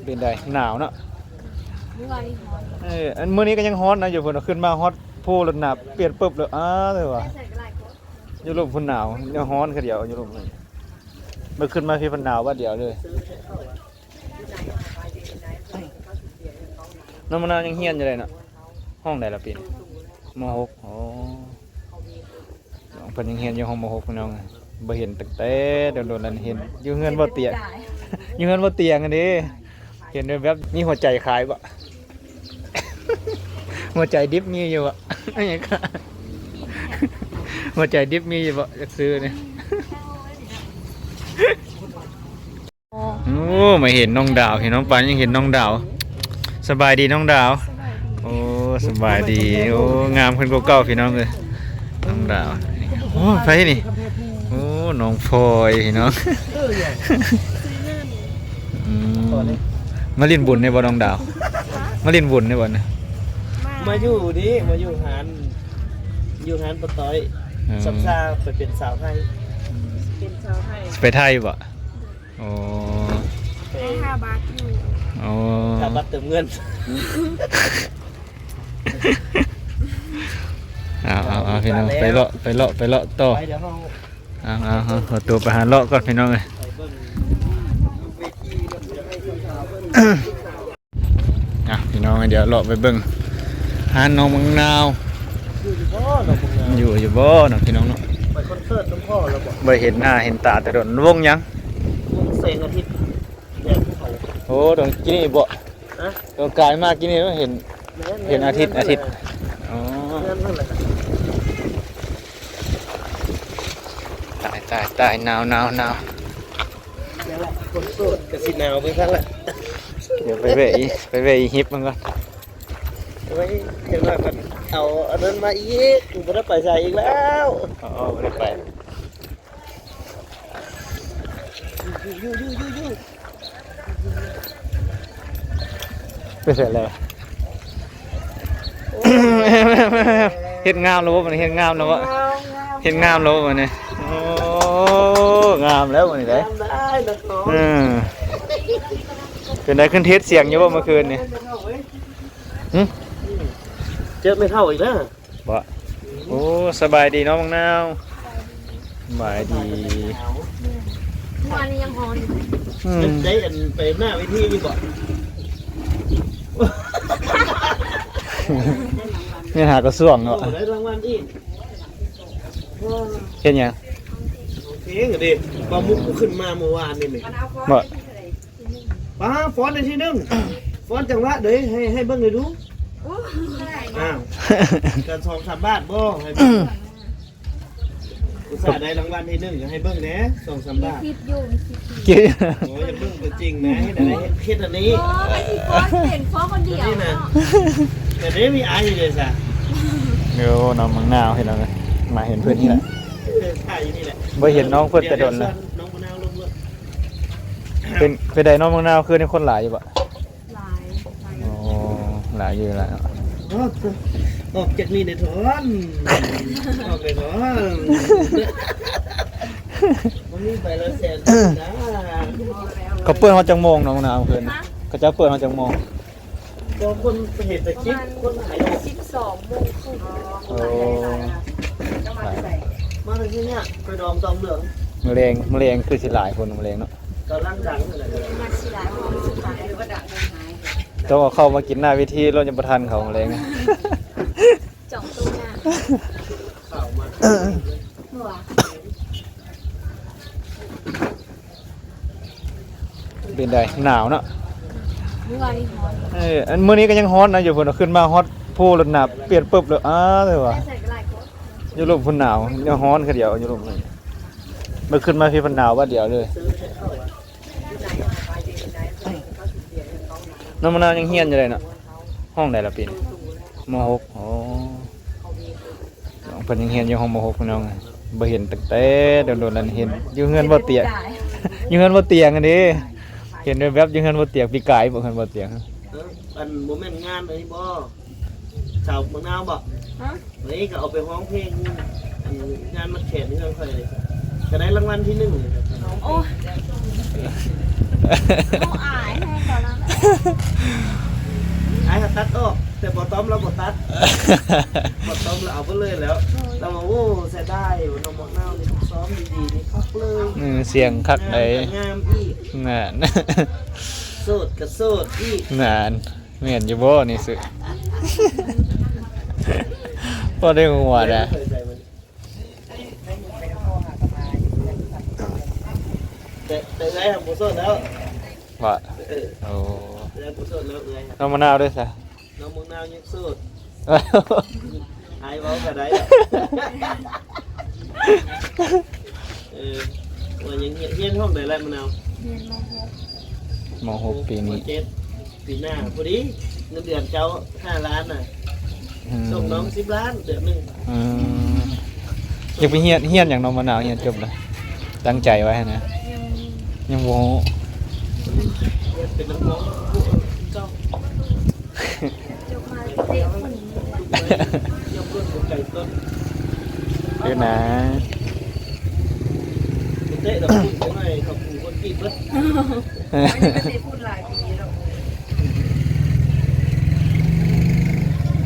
ເປັນໃດ? ໜາວເນາະ. ມື້ວານນີ້ຮ້ອນ. ເອີ ອັນມື້ນີ້ກໍຍັງຮ້ອນນະ ຢູ່ພຸ້ນ ຂຶ້ນມາຮອດພູລົດໜາວ ປ່ຽນປຶບເລີຍ. ອ້າ ເລີຍວ່າ ຢູ່ລຸ່ມພຸ້ນໜາວ ຍັງຮ້ອນຄືດຽວ ຢູ່ລຸ່ມນີ້ ເມື່ອຂຶ້ນມາພີ້ພັດໜາວບາດດຽວເລີຍ. ນ້ອງມະນາວຍັງຮຽນຢູ່ເດ້ເນາະ. ຫ້ອງໃດລະປີນີ້? ມໍຫົກ. ໂອ້ ເພິ່ນຍັງຮຽນຢູ່ຫ້ອງມໍຫົກ ພີ່ນ້ອງ. ບໍ່ເຫັນຕັ້ງແຕ່ດົນໆ ແລ້ວ ເຫັນຢູ່ເຮືອນບໍ່ຕຽງ ຢູ່ເຮືອນບໍ່ຕຽງຫັ້ນເດ້. ເຫັນແບບໆ ມີຫົວໃຈຂາຍບໍ່? ຫົວໃຈດິບມີຢູ່ບໍ່? ອັນຫຍັງກະ ຫົວໃຈດິບມີຢູ່ບໍ່? ຢາກຊື້ນີ້. ໂອ້ ມາເຫັນນ້ອງດາວ ເຫັນນ້ອງປານ ຍັງເຫັນນ້ອງດາວ. ສະບາຍດີນ້ອງດາວ. ສະບາຍດີ. ໂອ້ ສະບາຍດີ. ໂອ້ ງາມຂຶ້ນກວ່າເກົ່າ ພີ່ນ້ອງເອີຍ ນ້ອງດາວ. ໂອ້ ໃຜນີ້? ໂອ້ ນ້ອງພອຍ ພີ່ນ້ອງ. ອືມ ມາຫຼິ້ນບຸນໄດ້ບໍ່ນ້ອງດາວ? ມາຫຼິ້ນບຸນໄດ້ບໍ່ນະ? ມາຢູ່ນີ້ ມາຢູ່ຮ້ານ ຢູ່ຮ້ານປາຕ້ອຍ. ອືມ ຊຳຊາໄປເປັນສາວໄທ. ເປັນສາວໄທ ໄປໄທບໍ່? ອໍ ໄປຫາບັດຢູ່. ອໍ ຫາບັດເຕີມເງິນ. ເອົາໆໆ ພີ່ນ້ອງ ໄປເລາະ ໄປເລາະ ໄປເລາະຕໍ່. ໄປ ດຽວເຮົາ ເອົາໆໆ ຂໍຕົວໄປຫາເລາະກ່ອນ ພີ່ນ້ອງເອີຍ. ໄປເບິ່ງເວທີ ອ່ະ ພີ່ນ້ອງ ດຽວເລາະໄປເບິ່ງຮ້ານນ້ອງບັກນາວ. ຢູ່ຢູ່ບໍ່ນ້ອງບັກນາວ? ຢູ່ຢູ່ບໍ່ເນາະ ພີ່ນ້ອງເນາະ? ໄປຄອນເສີດນຳພໍ່ແລ້ວບໍ່? ບໍ່ເຫັນໜ້າເຫັນຕາແຕ່ດົນ. ວົງຫຍັງ? ວົງແສງອາທິດ ແດນພູເຂົາ. ໂອ້ ດອກກິນນີ້ບໍ່? ຮະ? ດອກກາຍມາກິນນີ້ເຫັນ. ແມ່ນໆ ເຫັນອາທິດ ອາທິດ. ອໍ ແມ່ນນັ້ນແຫຼະ. ຕາຍ ຕາຍ ຕາຍ ໜາວ ໜາວ ໜາວ. ແມ່ນແຫຼະ ຄົນໂສດກໍຊິໜາວຄືກັນແຫຼະ. ດຽວໄປແວະອີກ ໄປແວະອີກຮິບມັນກ່ອນ. ໂອ້ຍ ຈັກໜ້ອຍກໍເອົາອັນນັ້ນມາອີກ ບໍ່ໄດ້ໄປໃສອີກແລ້ວ. ອໍ ບໍ່ໄດ້ໄປ. ຢູ່ໆໆໆໆ ໄປໃສແລ້ວ? ໂອ້ ເຮັດງາມແລ້ວບໍ່ບັດນີ້? ເຮັດງາມແລ້ວບໍ່? ງາມໆ ເຮັດງາມແລ້ວບໍ່ບັດນີ້? ໂອ້ ງາມແລ້ວບັດນີ້ເດ້. ງາມໄດ້ນະ. ເອີ ເປັນໃດ ຂຶ້ນເທສສຽງຢູ່ບໍ່ມື້ຄືນນີ້? ຫຶ? ເຈີແມ່ເຖົ້າອີກແລ້ວ. ບໍ່? ໂອ້ ສະບາຍດີນ້ອງບັກນາວ. ສະບາຍດີ. ເມື່ອວານນີ້ຍັງຮ້ອນຢູ່. ອືມ ໄດ້ອັນໄປໜ້າເວທີນີ້ບໍ່? ຍັງຫາກະຊວງເນາະ. ໂອ້ ໄດ້ລາງວັນອີກ. ເຮັດຫຍັງ? ຮ້ອງເພງເດ້. ບ່າວມຸກຂຶ້ນມາເມື່ອວານນີ້ແມ່. ບໍ່? ປ້າ ຟ້ອນໄດ້ທີໜຶ່ງ ຟ້ອນຈັງຫວະເດ້ ໃຫ້ ໃຫ້ເບິ່ງໄດ້ດູ. ໂອ້ ອ້າວ ກະສອງສາມບາດບໍ່ ໃຫ້ເບິ່ງ. ອຸດສ່າໄດ້ລາງວັນທີໜຶ່ງ ໃຫ້ເບິ່ງແດ່ ສອງສາມບາດ. ມີຄລິບຢູ່ ມີຄລິບຢູ່. ໂອ້ຍ ຢາກເບິ່ງຕົວຈິງນະ. ເຮັດອັນໃດ ເຮັດອັນນີ້. ໂອ້ຍ ຊິຟ້ອນເປັນ ຟ້ອນຄົນດຽວ. ນີ້ນະ ກະໄດ້ມີອ້າຍຢູ່ເດ້ຊະ. ໂອ້ ນ້ອງບັກນາວເຫັນແລ້ວນະ ມາເຫັນເພິ່ນນີ້ແຫຼະ. ເອີ ຖ່າຍຢູ່ນີ້ແຫຼະ. ບໍ່ເຫັນນ້ອງເພິ່ນແຕ່ດົນແລ້ວ. ນ້ອງບັກນາວລົງເລີຍ. ເປັນ ເປັນໃດນ້ອງບັກນາວ ຄືນີ້ຄົນຫຼາຍຢູ່ບໍ່? ຫຼາຍ ຫຼາຍ. ອໍ ຫຼາຍຢູ່ລະ. ອອກຈາກນີ້ແດ່ທ້ອນ ອອກແດ່ທ້ອນ. ບໍ່ມີໃບລະແສນນະ. ເຂົາເປີດຮອດຈັກໂມງນ້ອງບັກນາວ ຄືນ? ຮະ? ເຂົາເຈົ້າເປີດຮອດຈັກໂມງ? ບໍ່ ຄົນເຫັນແຕ່ຄລິບ ປະມານ ຄົນຫຼາຍຢູ່. ສິບສອງໂມງຄົງ. ໂອ້ ມາແຕ່ທີ່ນີ້ ໄປດອງຕອງເຫຼືອງ. ມື້ແລງ ມື້ແລງຄືຊິຫຼາຍຄົນມື້ແລງເນາະ. ກຳລັງດັງຫັ້ນແຫຼະ. ຕ້ອງເອົາເຂົ້າມາກິນໜ້າເວທີໂລດ ຍັງບໍ່ທັນເຂົາແລງ. ຈອງໂຕຍາກ. ເຂົ້າມາ. ເປັນໃດ? ໜາວເນາະ. ມື້ວານນີ້ຮ້ອນ. ເອີ ອັນມື້ນີ້ກໍຍັງຮ້ອນນະ ຢູ່ພຸ້ນ ຂຶ້ນມາຮອດພູລົດໜາວ ປ່ຽນປຶບເລີຍ. ອ້າ ເລີຍວ່າ ຢູ່ລຸ່ມພຸ້ນໜາວ ຍັງຮ້ອນຄືດຽວ ຢູ່ລຸ່ມນີ້. ມື້ຂຶ້ນມາພີ້ພັດໜາວບາດດຽວເລີຍ. ນ້ອງມະນາວຍັງຮຽນຢູ່ເດ້ເນາະ. ຫ້ອງໃດລະປີນີ້? ມໍຫົກ. ອໍ ເພິ່ນຍັງຮຽນຢູ່ຫ້ອງມໍຫົກ ພີ່ນ້ອງ. ບໍ່ເຫັນຕັ້ງແຕ່ດົນໆ ແລ້ວ ເຫັນຢູ່ເຮືອນບໍ່ຕຽງ ຢູ່ເຮືອນບໍ່ຕຽງຫັ້ນເດ້. ເຫັນແວບໆ ຢູ່ເຮືອນບໍ່ຕຽງ ປີກາຍບໍ່ ເຮືອນບໍ່ຕຽງ. ເອີ ອັນບໍ່ແມ່ນງານອັນນີ້ບໍ່? ສາວເມືອງນາວບໍ່? ຮະ? ເອີຍ ກໍເອົາໄປຮ້ອງເພງ ອັນງານມັດແຂນເຮືອນຂ້ອຍ ກໍໄດ້ລາງວັນທີໜຶ່ງ. ໂອ້ຍ ເຮົາອາຍແຮງຕອນນັ້ນ. ອ້າຍຫາຕັດອອກ ແຕ່ບໍ່ຕ້ອມລາວບໍ່ຕັດ ບໍ່ຕ້ອມລາວເອົາເບິດເລີຍແລ້ວ. ລາວວ່າ ໂອ້ ເສຍດາຍວ່າ ນ້ອງໝາກນາວນີ້ຝຶກຊ້ອມດີໆ ນີ້ຄັກເລີຍ. ອືມ ສຽງຄັກໃດ໋ ງາມກະງາມອີກ ນັ້ນ ໂສດກະໂສດອີກ ນັ້ນ. ແມ່ນຢູ່ບໍ່ນີ້ ພໍໄດ້ຫົວນະ. ແຕ່ ແຕ່ເອື້ອຍບໍ່ໂສດແລ້ວ ບໍ່? ເອີ ໂອ້ ເອື້ອຍບໍ່ໂສດແລ້ວ ເອື້ອຍ. ນ້ອງມະນາວເດ້ຊະ? ນ້ອງມະນາວຍັງໂສດ ອ້າຍເວົ້າກະໄດ້. ເອີ ວ່າຍັງຮຽນ ຮຽນຫ້ອງໃດລະມະນາວ? ຮຽນ ມໍຫົກ ມໍຫົກປີນີ້ ເຈັດ ປີໜ້າພໍດີ ເງິນເດືອນເຈົ້າຫ້າລ້ານນະ ອືມ ສົ່ງນ້ອງສິບລ້ານເດືອນໜຶ່ງ. ອືມ ຢາກໄປຮຽນ ຮຽນຫຍັງນ້ອງມະນາວ? ຮຽນຈົບແລ້ວ ຕັ້ງໃຈໄວ້ຫັ້ນນະ? ຍັງ ຍັງບໍ່ຮູ້ ຮຽນເປັນນັກຮ້ອງເຈົ້າ. ເຮັດນະ ເຕະດອກ ເຂົາປູຄົນກີດເບິດ ມັນກໍຊິພຸດຫຼາຍປີດອກ.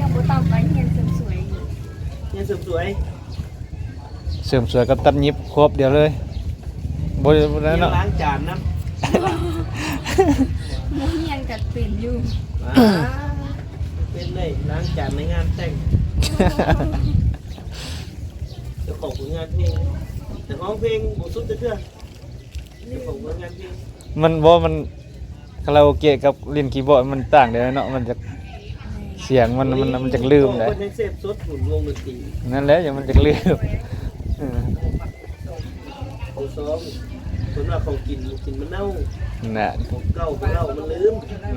ຍັງບໍ່ຕາມໄປຮຽນເສີມສວຍຢູ່. ຮຽນເສີມສວຍ? ເສີມສວຍກັບຕັດຫຍິບຄວບດຽວເລີຍ ບໍ່ ບໍ່ໄດ້ເນາະ ຮຽນລ້າງຈານນຳ. ບໍ່ຮຽນກໍເປັນຢູ່ ອ່າ ເປັນໄດ້ ລ້າງຈານໃນງານແຕ່ງ ເຈົ້າຂອງຜົນງານເພງ ແຕ່ຮ້ອງເພງບໍ່ສຸດຈັກເທື່ອ ເຈົ້າຂອງຜົນງານເພງ. ມັນບໍ່ ມັນ ຄາຣາໂອເກະກັບຫຼິ້ນຄີບອດມັນຕ່າງເດ້ເນາະ ມັນຈະ ສຽງມັນ ມັນ ມັນຈະລືມໄດ໋. ເພິ່ນຍັງເສບສົດ ວງດົນຕີ ນັ້ນແຫຼະ ຍັງມັນຈະລືມ ເອີ ຜູ້ຊ້ອມ ເພິ່ນວ່າເຂົາກິນ ກິນມັນເນົ່າ ນັ້ນ ຂອງເກົ່າບໍ່ເລົ່າມັນລືມ ນັ້ນ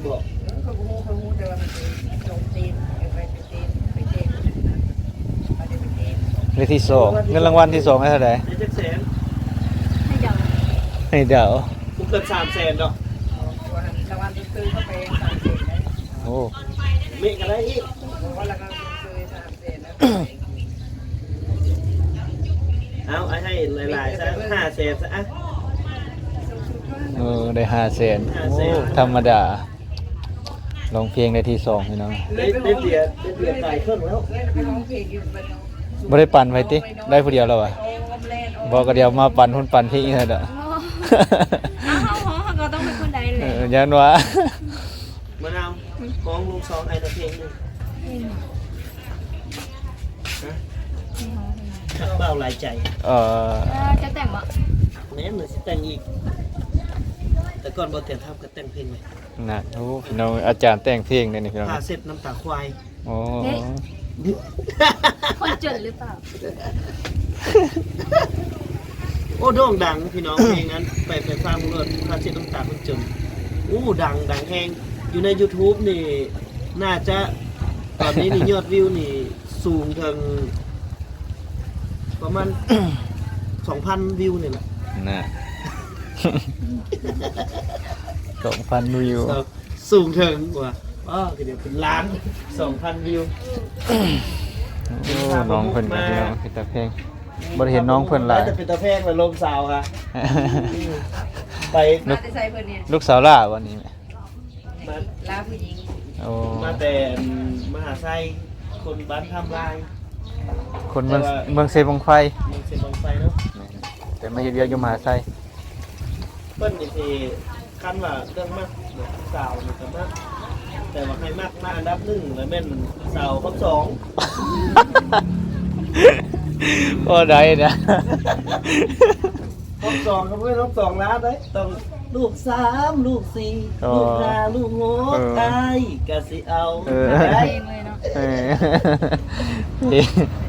ເບາະ. ໄດ້ທີສອງ ເງິນລາງວັນທີສອງໃຫ້ເທົ່າໃດ? ໃຫ້ຈັກແສນ? ໃຫ້ເດົາ ໃຫ້ເດົາ ບໍ່ເກີນສາມແສນດອກ. ໂອ້ ເມກະໄດ້ອີກ ເອົາ ອ້າຍໃຫ້ຫຼາຍໆຊະ ຫ້າແສນຊະ ອະ. ເອີ ໄດ້ຫ້າແສນ ຫ້າແສນ ໂອ້ ທຳມະດາ. ຮ້ອງເພງໄດ້ທີສອງພີ່ນ້ອງ ໄດ້ ໄດ້ເບຍ ໄດ້ເບຍກາຍເຄິ່ງແລ້ວ. ບໍ່ໄດ້ປັນໃຜຕິ? ໄດ້ຜູ້ດຽວແລ້ວຫວາ? ບໍ່ ກໍດຽວມາປັນຮຸ້ນປັນພີກໃຫ້ດອກ. ເຮົາ ເຮົາ ເຮົາກໍຕ້ອງເປັນຄົນໄດ້ແຫຼະ. ເອີ ຢ້ານວ່າ ມະນາວ ຮ້ອງລົງຊອງໃຫ້ນະເພງໜຶ່ງ. ຮະ? ຮັກບ່າວຫຼາຍໃຈ. ເອີ ເອີ ເຈົ້າແຕ່ງບໍ່? ແມ່ນ ຊິແຕ່ງອີກ ແຕ່ກ່ອນບໍ່ແຕ່ງ ທຳ ແຕ່ງເພງແມ່ນ. ນະ ໂອ້ ພີ່ນ້ອງ ອາຈານແຕ່ງເພງເດ້ນີ້ພີ່ນ້ອງ. ຜ້າເຊັດນ້ຳຕາຄວາຍ. ອໍ ເດ້ ຄົນຈົນຫຼືເປົ່າ? ໂອ້ ໂດ່ງດັງພີ່ນ້ອງ ເພງນັ້ນ ໄປ ໄປຟັງໂລດ ຜ້າເຊັດນ້ຳຕາຄົນຈົນ. ໂອ້ ດັງ ດັງແຮງ ຢູ່ໃນຢູທູບນີ້ ໜ້າຈະ ຕອນນີ້ນີ້ຍອດວິວນີ້ ສູງເຖິງປະມານ ສອງພັນວິວນີ້ແຫຼະ. ນະ ສອງພັນວິວ ສອງ ສູງເຖິງວ່າ ອໍ ກໍດຽວເປັນລ້ານ ສອງພັນວິວ. ໂອ້ ນ້ອງເພິ່ນກໍ ມາ ພີ່ນ້ອງ ເປັນຕາແພງ ບໍ່ໄດ້ເຫັນນ້ອງເພິ່ນຫຼາຍ ແຕ່ເປັນຕາແພງລະລົມສາວກະ ໄປ ມາແຕ່ໃສເພິ່ນນີ້? ລູກສາວຫຼ້າບໍ່ນີ້? ມາ ລາວຜູ້ຍິງ. ໂອ້ ມາແຕ່ ອັນ ມະຫາໄຊ ຄົນບ້ານຖ້ຳລາຍ ຄົນເມືອງ ແຕ່ວ່າ ເມືອງເຊບັ້ງໄຟ. ເມືອງເຊບັ້ງໄຟເນາະ. ແມ່ນ ແຕ່ມາເຮັດວຽກຢູ່ມະຫາໄຊ. ເພິ່ນນີ້ຊິ ຄັນວ່າເລື່ອງມັກສາວນີ້ກໍມັກ ແຕ່ວ່າໃຫ້ມັກມາອັນດັບໜຶ່ງລະແມ່ນສາວຮອບສອງ. ບໍ່ໄດ້ນະ ຮອບສອງກໍບໍ່ແມ່ນຮອບສອງລ້ານເດ້ ຕ້ອງ ລູກສາມ ລູກສີ່ ອໍ ລູກຫ້າ ລູກຫົກ ເອີ ອ້າຍກະຊິເອົາ ເອີ ໄດ້ ເພງເລີຍເນາະ. ເອີ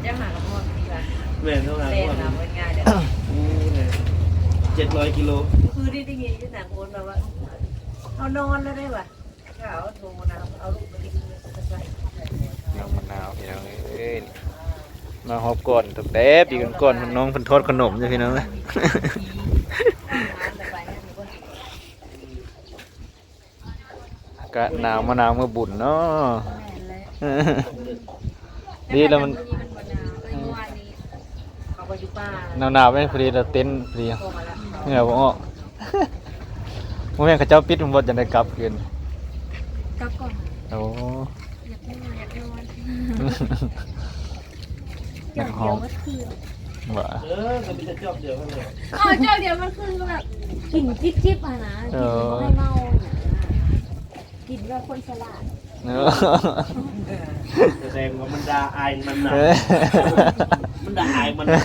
ເຈົ້າຫາກັບພວກນີ້ວ່າ ແມ່ນ ເຈົ້າຫາກັບພວກນີ້ ແລ່ນເອົາງ່າຍໆເດີ້. ໂອ້ ເຈັດຮ້ອຍກິໂລ. ຄືໄດ້ຍິນຢູ່ນະຄົນແບບວ່າ ເຮົານອນແລ້ວໄດ້ຫວາ ເຂົາໂທມານຳ ເອົາລູກໄປຫຼິ້ນ ນ້ອງມະນາວ ພີ່ນ້ອງເອີຍ ມາຮອບກ່ອນຕັ້ງແຕ່ປີກ່ອນໆ ນ້ອງເພິ່ນທອດຂະໜົມຢູ່ ພີ່ນ້ອງເອີຍ. ອາກາດໜາວ ມະນາວມື້ບຸນເນາະ. ແມ່ນແຫຼະ ດີແລ້ວມັນ ມື້ນີ້ມັນບໍ່ໜາວ ເອີຍ ມື້ວານນີ້ເຂົາກໍຢູ່ປ່າ ໜາວໆ ແມ່ນພໍດີລະເຕັ້ນ ພໍດີ ເຫື່ອບໍ່ອອກ. ໂອ ບໍ່ແມ່ນເຂົາເຈົ້າປິດ ມັນບໍ່ຈັ່ງໄດ້ກັບຄືນ ກັບກ່ອນ ໂອ້ ຢາກນອນ ຢາກນອນ ຢາກນອນເບິດຄືນ ວ່າ ເອີ ກໍມີແຕ່ຈອກດຽວເທົ່ານັ້ນແຫຼະ ເອີ ຈອກດຽວເບິດຄືນ ກໍແບບກິນຈິບໆຫັ້ນນະ ເອີ ກິນບໍ່ໃຫ້ເມົາຫັ້ນນະ ກິນແບບຄົນສະຫຼາດ ເອີ ສະແດງວ່າມັນດ່າອ້າຍມັນນະ ເອີ ມັນດ່າອ້າຍມັນນະ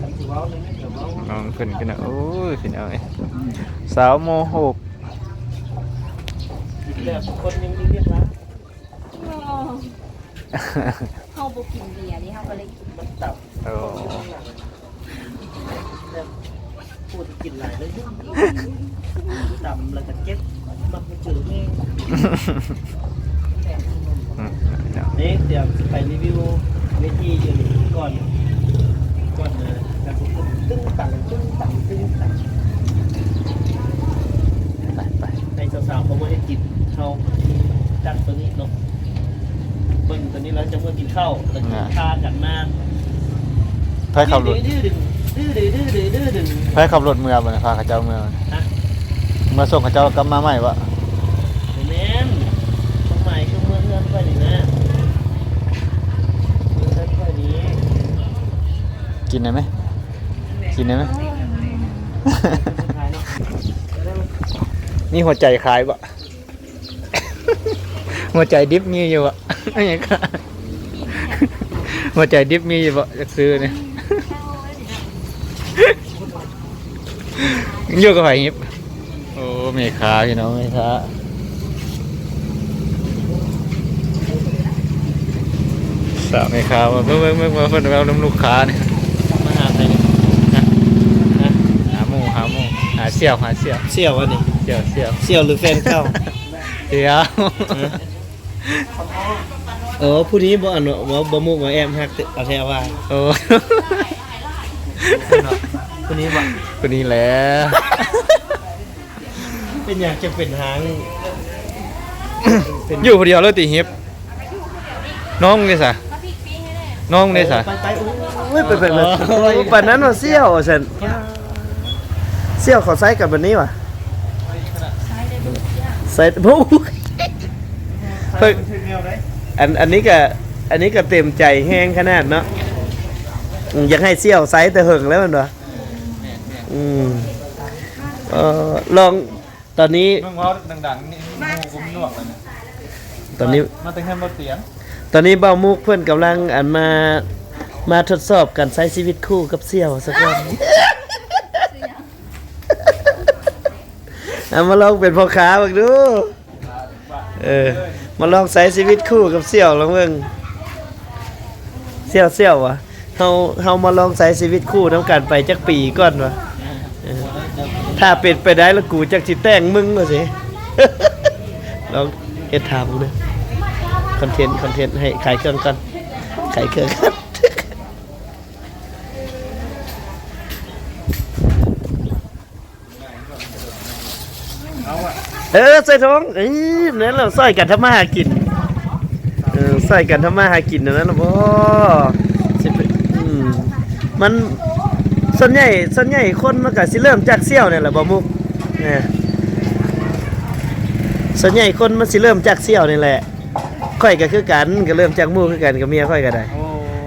ຄັນຊິເວົ້າແນວນີ້ກໍເວົ້າ ນ້ອງເພິ່ນກໍນະ ໂອ້ຍ ພີ່ນ້ອງເອີຍ ສາວມໍຫົກ ກິນແບບຄົນຍັງມີວຽກລາ ເຮົາບໍ່ກິນເບຍເດ້ ເຮົາກໍເລີຍກິນ ມັນຕຳ ໂອ້ ແບບຜູ້ທີ່ກິນຫຼາຍແລ້ວຫຍຸ້ງ ຕຳແລ້ວກໍເຈັບ ມັກບໍ່ເຈີແຮງ ອືມ ນີ້ ດຽວຊິໄປຣີວິວເວທີຢູ່ນີ້ກ່ອນ ກ່ອນນະ ການຝຶກຝົນ ຕຶ້ງຕັງ ຕຶ້ງຕັງ ຕຶ້ງຕັງ ໄປ ໄປ ໃຫ້ສາວໆເຂົາບໍ່ເຮັດກິນ ເຮົາຈັດໂຕນີ້ເນາະ ເບິ່ງໂຕນີ້ແລ້ວຈັ່ງເມືອກິນເຂົ້າ ແລ້ວກໍພາກັນມາ ໃຜຂັບລົດ ດື້ໆ ດື້ໆ ດື້ໆ ດື້ໆ ດື້ໆ ໃຜຂັບລົດເມືອບັດນີ້ ພາເຂົາເຈົ້າເມືອ ຮະ ເມືອສົ່ງເຂົາເຈົ້າກັບມາໃໝ່ບໍ? ບໍ່ແມ່ນ ຄວາມໝາຍຄືເມືອເຮືອນຂ້ອຍນີ້ນະ ເມືອເຮືອນຂ້ອຍນີ້ ກິນໄດ້ໄໝ? ກິນໄດ້ໄໝ? ມີຫົວໃຈຂາຍບໍ່? ຫົວໃຈດິບມີຢູ່ບໍ່? ຫົວໃຈດິບມີຢູ່ບໍ່? ຢາກຊື້ນີ້ ຢູ່ກັບໃຜຮິບ? ໂອ້ ແມ່ຄ້າພີ່ນ້ອງ ແມ່ຄ້າ ສາວແມ່ຄ້າ ເບິ່ງໆໆ ເພິ່ນເວົ້ານຳລູກຄ້ານີ້ ມາຫາໃຜນີ້? ຮະ? ຫາໝູ່ ຫາໝູ່ ຫາສ່ຽວ ຫາສ່ຽວ ສ່ຽວອັນນີ້ ສ່ຽວ ສ່ຽວ ສ່ຽວ ຫຼືແຟນເກົ່າ? ສ່ຽວ ຮະ? ເອີ ຜູ້ນີ້ບໍ່ ອັນເວົ້າ ບໍ່ມຸກວ່າແອບຮັກ ເອົາແທ້ວ່າ ໂອ້ ຜູ້ນີ້ບໍ່? ຜູ້ນີ້ແຫຼະ ເປັນຫຍັງຈັ່ງເປັນຫາງ ເປັນ ຢູ່ຜູ້ດຽວເລີຍຕິຮິບ? ນ້ອງເດ້ສະ? ນ້ອງເດ້ສະ? ໄປ ໄປ ໂອ້ຍ ໄປ ໄປ ໄປ ໂອ້ຍ ປານນັ້ນວ່າສ່ຽວວ່າຊັ້ນ ສ່ຽວເຂົາໃຊ້ກັນແບບນີ້ຫວາ? ໃຊ້ ໂອ້ຍ ເພິ່ນ ອັນ ອັນນີ້ກະ ອັນນີ້ກະເຕັມໃຈແຮງຂະໜາດເນາະ ອືມ ຢາກໃຫ້ສ່ຽວໃຊ້ແຕ່ເຫິງແລ້ວແມ່ນບໍ່? ອືມ ເອີ ລອງ ຕອນນີ້ ເບິ່ງເວົ້າດັງໆ ນີ້ ຫູກໍໜວກແລ້ວນີ້ ຕອນນີ້ ມາແຕ່ເຮືອນບໍ່ຕຽງ ຕອນນີ້ບ່າວມຸກເພິ່ນກຳລັງ ອັນ ມາ ມາທົດສອບການໃຊ້ຊີວິດຄູ່ກັບສ່ຽວສາກ່ອນ ເອົາມາລອງເປັນພໍ່ຄ້າເບິ່ງດູ ເອີ ມາລອງໃຊ້ຊີວິດຄູ່ກັບສ່ຽວລອງເບິ່ງ ສ່ຽວ ສ່ຽວຫວາ? ເຮົາ ເຮົາມາລອງໃຊ້ຊີວິດຄູ່ນຳກັນໄປຈັກປີກ່ອນຫວາ? ເອີ ຖ້າເປັນໄປໄດ້ລະກູຈັກຊິແຕ່ງມຶງວ່າຊີ້ ລອງເຮັດຖາມເບິ່ງເດີ ຄອນເທັນ ຄອນເທັນ ໃຫ້ຂາຍເຄື່ອງກ່ອນ ຂາຍເຄື່ອງກ່ອນ. ເອີ ໃສ່ຖົງ ເອີ ນັ້ນແຫຼະ ຊ່ອຍກັນທຳມາຫາກິນ ເອີ ຊ່ອຍກັນທຳມາຫາກິນ ນັ້ນແຫຼະບໍ ຊິເປັນ ອືມ ມັນ ສ່ວນໃຫຍ່ ສ່ວນໃຫຍ່ຄົນມັນກະຊິເລີ່ມຈາກສ່ຽວນີ້ແຫຼະ ບ່າວມຸກ ເອີ ສ່ວນໃຫຍ່ຄົນມັນຊິເລີ່ມຈາກສ່ຽວນີ້ແຫຼະ. ຂ້ອຍກໍຄືກັນ ກໍເລີ່ມຈາກໝູ່ຄືກັນກັບເມຍຂ້ອຍກໍໄດ້ ໂອ້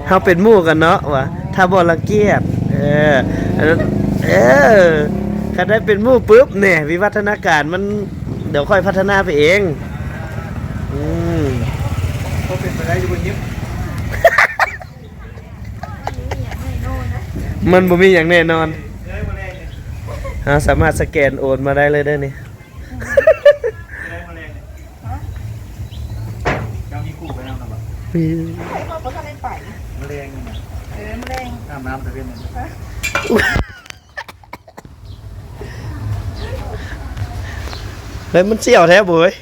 ເຮົາເປັນໝູ່ກັນເນາະ ວ່າຖ້າບໍ່ລັງກຽດ ເອີ ອັນນັ້ນ ເອີ ຄັນໄດ້ເປັນໝູ່ປຶບ ແນ່ ວິວັດທະນາການມັນ ດຽວຄ່ອຍພັດທະນາໄປເອງ ອືມ ພໍເປັນໄປໄດ້ຢູ່ບໍ່ຍິບ ມັນບໍ່ມີຫຍັງແນ່ນອນ ເອີ ບໍ່ແນ່ ເຮົາສາມາດສະແກນໂອນມາໄດ້ເລີຍເດີນີ້. ເຈົ້າມີຄູ່ໄປນຳນະບໍ່? ມີ ເຂົາບໍ່ທັນໄດ້ໄປ ມື້ແລງນີ້ນະ ເອີ ມື້ແລງ ອາບນ້ຳຕະເວັນນີ້ນະ ເຮີ້ຍ ມັນສ່ຽວແທ້ບໍ່ເຮີ້ຍ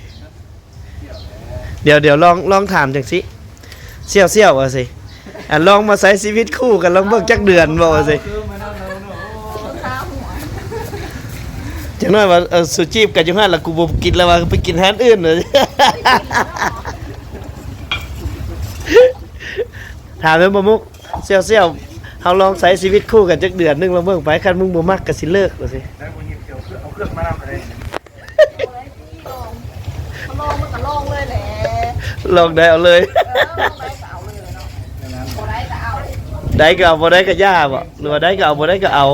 ດຽວ ດຽວລອງ ລອງຖາມຈັ່ງຊີ້ ສ່ຽວໆ ວ່າຊີ້ ອັນ ລອງມາໃຊ້ຊີວິດຄູ່ກັນ ລອງເບິ່ງຈັກເດືອນບໍ່ ວ່າຊີ້ ຈັກໜ້ອຍວ່າ ເອີ ສູຈີບກັນຢູ່ຫັ້ນລະ ກູບໍ່ກິນລະ ວ່າໄປກິນຮ້ານອື່ນ ວ່າ ຖາມເບິ່ງບໍ່ມຸກ ສ່ຽວໆ ເອົາລອງໃຊ້ຊີວິດຄູ່ກັນຈັກເດືອນໜຶ່ງລອງເບິ່ງໄປ ຄັນມຶງບໍ່ມັກກໍຊິເລີກວ່າຊີ້. ໄດ້ບໍ່ຍິບ ເອົາເຄື່ອງມານຳກໍໄດ້. ລອງມັນກໍລອງເລີຍແຫຼະ ລອງໄດ້ເອົາເລີຍ ເອີ ລອງໄດ້ກໍເອົາເລີຍເນາະ ບໍ່ໄດ້ກໍເອົາ ໄດ້ກໍເອົາ ບໍ່ໄດ້ກໍຢ່າບໍ ຫຼືວ່າໄດ້ກໍເອົາ ບໍ່ໄດ້ກໍເອົາ.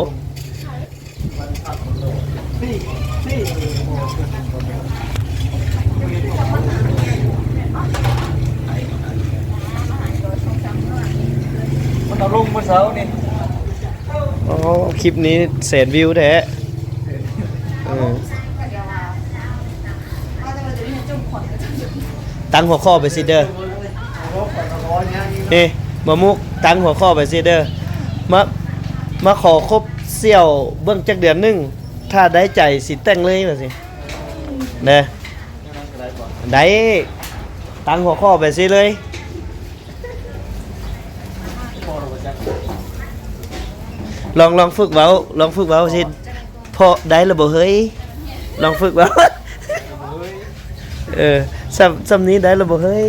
ມັນເອົາລົງມື້ເຊົ້ານີ້. ໂອ້ ຄລິບນີ້ແສນວິວແທ້. ເອີ ຕັ້ງຫົວຂໍ້ໄປຊິເດີ. ເອີ ມາມຸກ ຕັ້ງຫົວຂໍ້ໄປຊິເດີ. ມາ ມາຂໍຄົບສ່ຽວເບິ່ງຈັກເດືອນໜຶ່ງ ຖ້າໄດ້ໃຈຊິແຕ່ງເລີຍວ່າຊີ້ ເດີ. ໄດ້ ຕັ້ງຫົວຂໍ້ໄປຊິເລີຍ. ລອງ ລອງຝຶກເວົ້າ ລອງຝຶກເວົ້າຊິ ພໍໄດ້ລະບໍ່ເຮີ້ຍ? ລອງຝຶກເວົ້າ. ເອີ ຊ່ຳ ຊ່ຳນີ້ໄດ້ລະບໍ່ເຮີ້ຍ?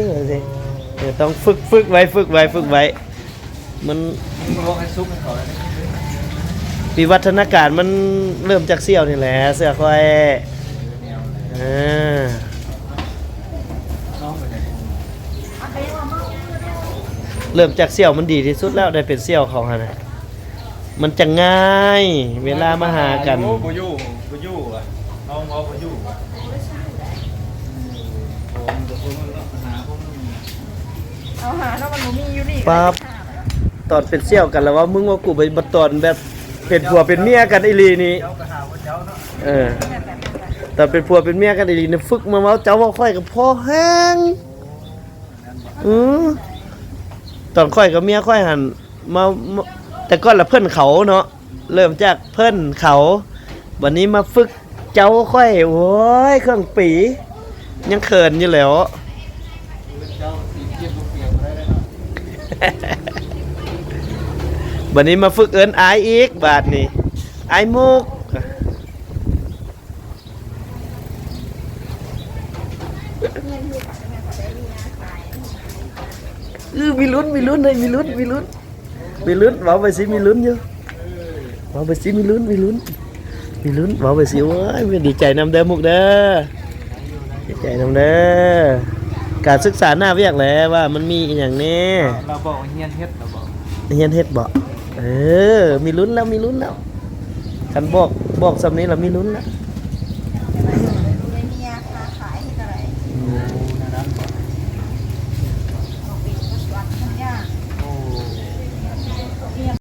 ເອີ ຕ້ອງຝຶກ ຝຶກໄວ້ ຝຶກໄວ້ ຝຶກໄວ້. ມັນ ມັນບໍ່ໃຫ້ສຸກໃຫ້ເຂົາແລ້ວນີ້ ວິວັດທະນາການມັນເລີ່ມຈາກສ່ຽວນີ້ແຫຼະ ເຊື່ອຂ້ອຍ. ເອີ ເລີ່ມຈາກສ່ຽວມັນດີທີ່ສຸດແລ້ວ ໄດ້ເປັນສ່ຽວເຂົາຫັ້ນນະ ມັນຈະງ່າຍເວລາມາຫາກັນ. ບໍ່ຢູ່ ບໍ່ຢູ່ ນ້ອງເວົ້າບໍ່ຢູ່. ເອົາຫາເນາະ ມັນບໍ່ມີຢູ່ນີ້ ປັບ ຕອນເປັນສ່ຽວກັນລະເວົ້າ ມຶງເວົ້າກູ ບັດຕອນແບບເປັນຜົວເປັນເມຍກັນອີ່ຫຼີນີ້ ເຈົ້າກໍຫາເຈົ້າເນາະ. ເອີ ຕອນເປັນຜົວເປັນເມຍກັນອີ່ຫຼີນີ້ ຝຶກມາເວົ້າ ເຈົ້າເວົ້າຂ້ອຍກໍພໍແຮງ. ອື ຕອນຂ້ອຍກັບເມຍຂ້ອຍຫັ້ນ ມາ ມາ ແຕ່ກ່ອນລະເພິ່ນເຂົາເນາະ ເລີ່ມຈາກເພິ່ນເຂົາ ບັດນີ້ມາຝຶກເຈົ້າຂ້ອຍ ໂອ້ຍ ເຄິ່ງປີ ຍັງເຂີນຢູ່ແຫຼ້ວ. ບັດນີ້ມາຝຶກເອີ້ນອ້າຍອີກ ບາດນີ້ ອ້າຍມຸກ. ເອີ ມີລຸ້ນ ມີລຸ້ນເລີຍ ມີລຸ້ນ ມີລຸ້ນ ມີລຸ້ນ. ເວົ້າໄປຊິ ມີລຸ້ນຢູ່ ເວົ້າໄປຊິ ມີລຸ້ນ ມີລຸ້ນ ມີລຸ້ນ ເວົ້າໄປຊິ. ໂອ້ຍ ດີໃຈນຳເດີມຸກເດີ ດີໃຈນຳເດີ. ການສຶກສາໜ້າວຽກແຫຼະວ່າມັນມີອີ່ຫຍັງແດ່. ລາວບອກວ່າຮຽນເຮັດ ລາວບອກ ຮຽນເຮັດບໍ? ເອີ ມີລຸ້ນແລ້ວ ມີລຸ້ນແລ້ວ. ຄັນບອກ ບອກຊ່ຳນີ້ລະມີລຸ້ນລະ. ເມຍຄ້າຂາຍເຮັດຈັ່ງໃດ? ອືມ